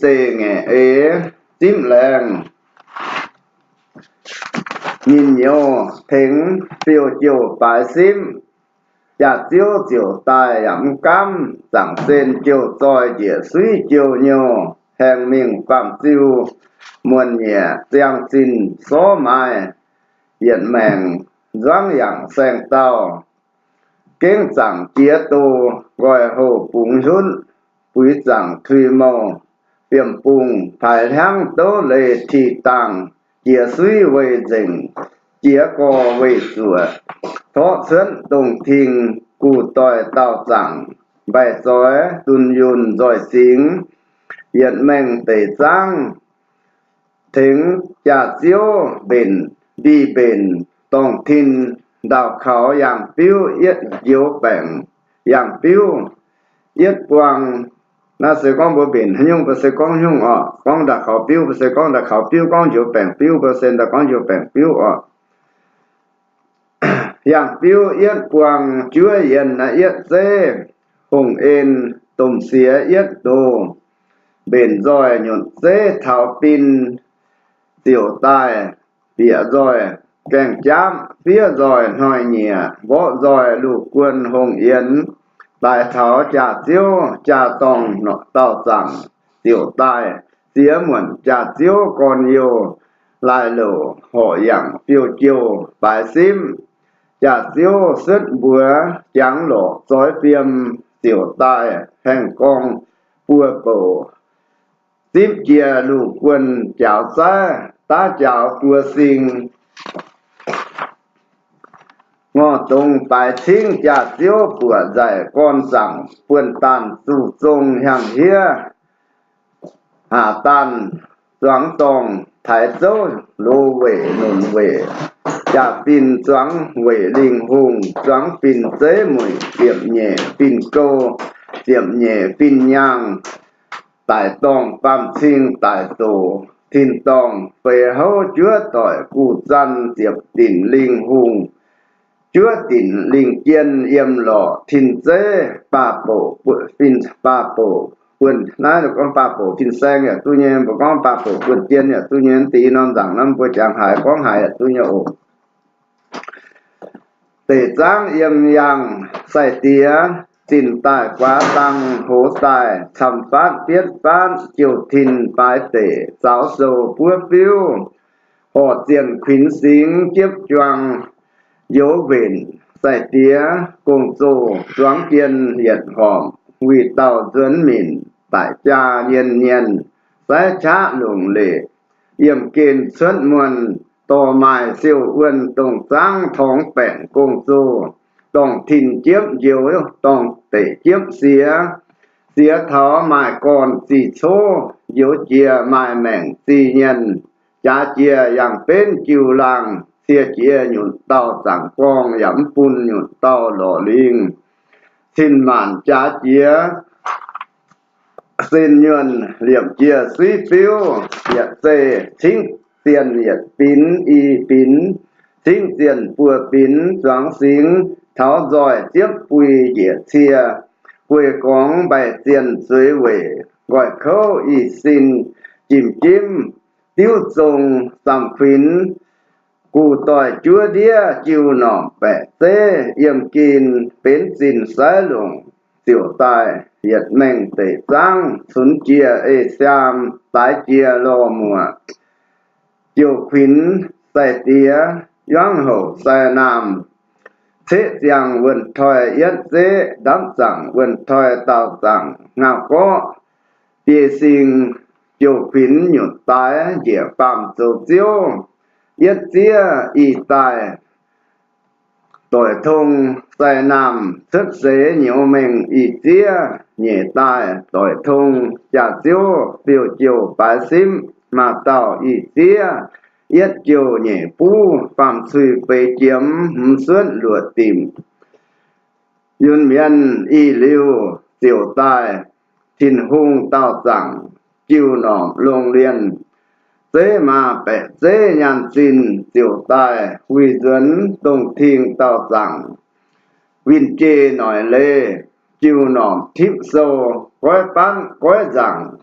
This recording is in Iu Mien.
deic ngaeqv eix zipv laengz, nyinh nyouz tengx fiou jouh baaix simv. Jaax-ziouv ziouc daaih yaac mv gaamv, zaangc sen jouh zoih njiec suiv jouh nyouh, haengh mingh baamh ziu muonh nyieqc ziangh zinh sorv maaih yietc maengc nzuangv yangc saeng-dauh. Gengv zaangc jiex doz nqoi houh bungx hiuv, buix zaangc tui mouh fiem-bungh, paaix hliangv douv leih ti dangh, jiex suiv weih nzengc, jiex gorx weih zuoqc, torqv cuotv dongh ting, guh doic daauh zaangc, mbaih zoix dunh yunh nzoih zingx, yietc mengh deic zaangv tengx jaax-ziouv mbenc ndih mbenc, dorngh tin ndaauh kaux yangh biuv yietv njoux baengc yangh biuv yietv buang. Naaiv se gorngv mbuo mbenc haaix nyungc, mbuo se gorngv nyungc oc. Gorngv ndaauh kaux biuv, mbuo se gorngv ndaauh kaux biuv, gorngv njoux baengc biuv, mbuo se ndaauh gorngv njoux baengc biuv oc. Yangh biuv yietv buang juov yienh naaiv yietv zeiv, hungh en domh siex yietv doz, mbenc nzoih nyutc zeiv taux bin ziouc daaih, bieqc nzoih gaeng-jaapv, fiev nzoih hnoi-nyieqc, mborqv nzoih luh guon hungh yienx, daaih taux jaax-ziouv jaa-dorngh daauh zaangc ziouc daaih, ziex muonc jaax-ziouv gorn-youh, laaih louc horqc yangc fiou jouh baaix simv. Jaax-ziouv suotv mbuox jangx lorqc zoix fiem ziouc daaih, haengh gorngv buo bouc, zipv jiex luh guon jaaux zaiv, daav jaaux buo sing, ngorc dongz baaix cingv jaax-ziouv buoqc nzaic gorn zaangc buonh daanh zuqc zong hiaang-hiev, haac daanh zuangx dorngh taaix zouv loz weic nunc weic, jaa-fin zuangx weic lingh hungh, zuangx fin zeiv mueic ziepc nyeic fin gouv, ziepc nyeic fin nyaangh, daic dorngh baamh cing daic zoqc, tin-dorngh feix houv juov doic guv zan ziepc dinc lingh hungh, juov dinc lingh jien yiem lorqc tin zeiv, baah bouc, baah bouc buonh, naaiv gorngv baah bouc fin-saeng yaac duqv nyei, mbuo gorngv baah bouc buonh jien yaac duqv nyei, deix norm nzaangc naaiv mbuo jangx haaix gorngv haaix yaac duqv nyei oc. Deic zaangv yiem yangh sai-diex, zinh daaih guaax dang hoz daaih, camv faatv bietv faatv jouh tin baaix deic, zaaux sou buov biuv, horc zienh kuinx singx jiepv juang, youz mbenc sai-diex gong-zoh zuangx jien yietc horpc, wuic dauh nzuonx minc daic jaa nyienz-nyienz, saiv qaqv longc leic, yiem gen cuotv muonh, dorh maaih siou wuonh dongh zaangv torngx baengc gong-zoh, dorngh tin jiepv njoux dorngh deic jiepv siex, siex taux maaih gorn zih cov, njoux jiex maaih maengc zih nyienz, jaax jiex yangh benv jiu laangh, cie jiex nyunc dauh zaangc gorngv yaac mv bun nyunc dauh lorz lingh, cin maanc jaax jiex sin nyuonh liepc jiex suiv biuv, yietc zeih cingv zienh yietc binx i binx, cingv zienh buo binx zuangx singx, taux nzoih ziepv bui njiec cie, guei gorngx mbaih zienh zueiz weic, nqoi kouv ih sin jimv jimv, diuv zong zamh kuinx, guv doic juov ndiev jiu normc baeqc zeiv, yiem gen benx zinh saiv longc, ziouc daaih yietc mengh deic zaangv cunx jiex ei siaam, daaix jiex lorh muoc, jouh kuinx sai-diex, yuangv houc sai-naamh, ceqv ziangh wuonh toi yietv zeqv, ndapv zaangc wuonh toi daauh zaangc, ngauh gorqv biei sing, jouh kuinx nyutc daaix njiec baamh zoux ziouv, yietv ziev ih daaih doic tong sai-naamh, cuotv seix nyouz mengh ih ziev nyeic daaih doic tong jaax-ziouv, fiou jouh baaix simv, maaz dauh ih ziev, yietv jouh nyeic buv, faam-cui feix jiemx, hmz suotv luoqc dimc, yunc mienv ih liuz ziouc daaih, Tin-Hungh daauh zaangc jiu normc longh lienh, zeiv maaz baeqc zeiv nyaanh zinh ziouc daaih, wuic nzuonx dongh ting daauh zaangc, winh jei noic leiz, jiu normc tipv sou, goiv banv goiv nzaangc,